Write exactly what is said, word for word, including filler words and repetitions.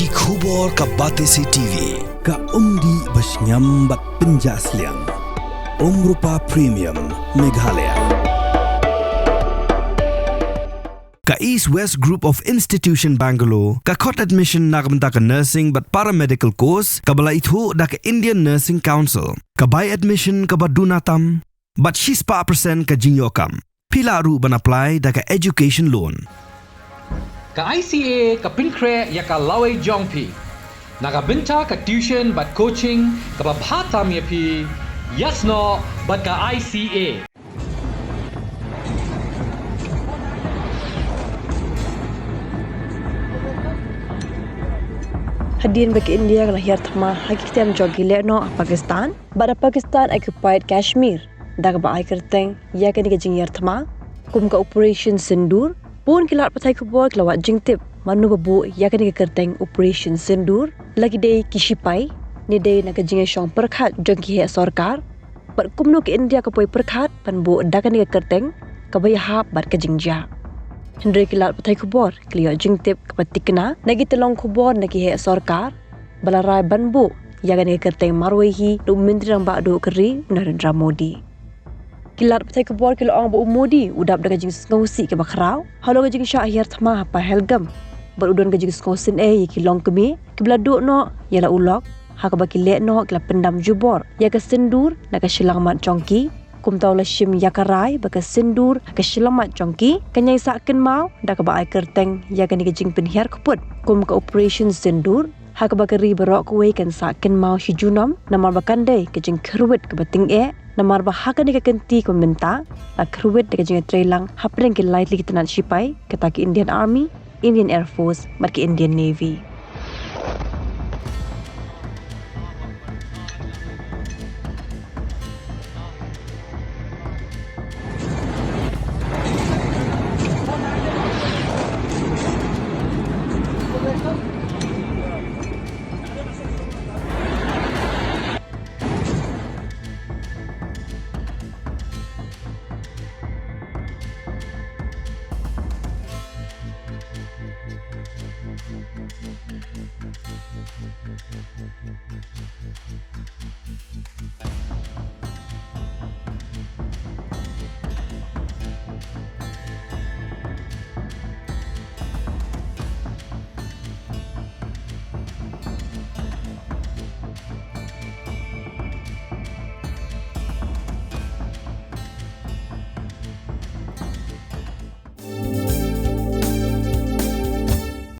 Ki khubor ka Batesi T V, ka umdih ba shngiam bad pynjah sliang. Umrupa Premium, Meghalaya. Ka East West Group of Institution Bangalore ka khot admission na ka bynta ka nursing bad paramedical course kaba la ithuh da ka Indian Nursing Council. Ka bai admission kaba duna tam bad shispah percent ka jingïoh kam. Phi lah ruh ban apply da ka education loan. Ka I C A ka pynkhreh ïa ka lawei jong phi na ka bynta ka tuition bad coaching kaba bha tam ïa phi. Ïasnoh bad ka I C A. Hadien ba ka India ka la hiar thma ha ki ktien jong ki lehnoh ha Pakistan, bad ha Pakistan occupied Kashmir, da kaba ai kyrteng ïa kane ka jinghiar thma kum ka Operation Sindoor. Bun ki lad pathai khubor ki la wad jingtip mano ba buh ïa kane ka kyrteng Operation Sindoor. La ki dei ki shipai, ne dei na ka jingïashong pyrkhat jong ki heh sorkar, bad kumno ka India ka poi pyrkhat ban buh da kane ka kyrteng kaba ïahap bad ka jingjia. Hynrei ki lad pathai khubor ki la ïoh jingtip kaba tikna na ki tyllong khubor na ki heh sorkar ba la rai ban buh ïa kane ka kyrteng marwei hi na u Myntri Rangbah Duh ka ri, u Narendra Modi. Ki lad pathai khubor ki la ong ba u Modi u dap da ka jingsngewsih kaba khraw halor ka jingshah hiar thma ha Pahalgam, bad u don ka jingsngewsynei ïa ki longkmie kiba la duh noh ïa la u lok, ha kaba ki lehnoh ki la pyndam jubor ïa ka sindoor na ka shyllangmat jong ki. Kumta u la shim ïa ka rai ba ka sindoor ha ka shyllangmat jong ki kan ïai sah kynmaw da kaba ai kyrteng ïa kane ka jingpynhiar kput kum ka Operation Sindoor, ha kaba ka ri baroh kawei kan sah kynmaw shi junom, namar ba kan dei ka jingkhyrwit kaba tyngeh, namar ba ha kane ka kynti kaba mynta la khyrwit da ka jingïatreilang hapdeng ki lai tylli ki tnat shipai, kata ka Indian Army, Indian Air Force bad ka Indian Navy.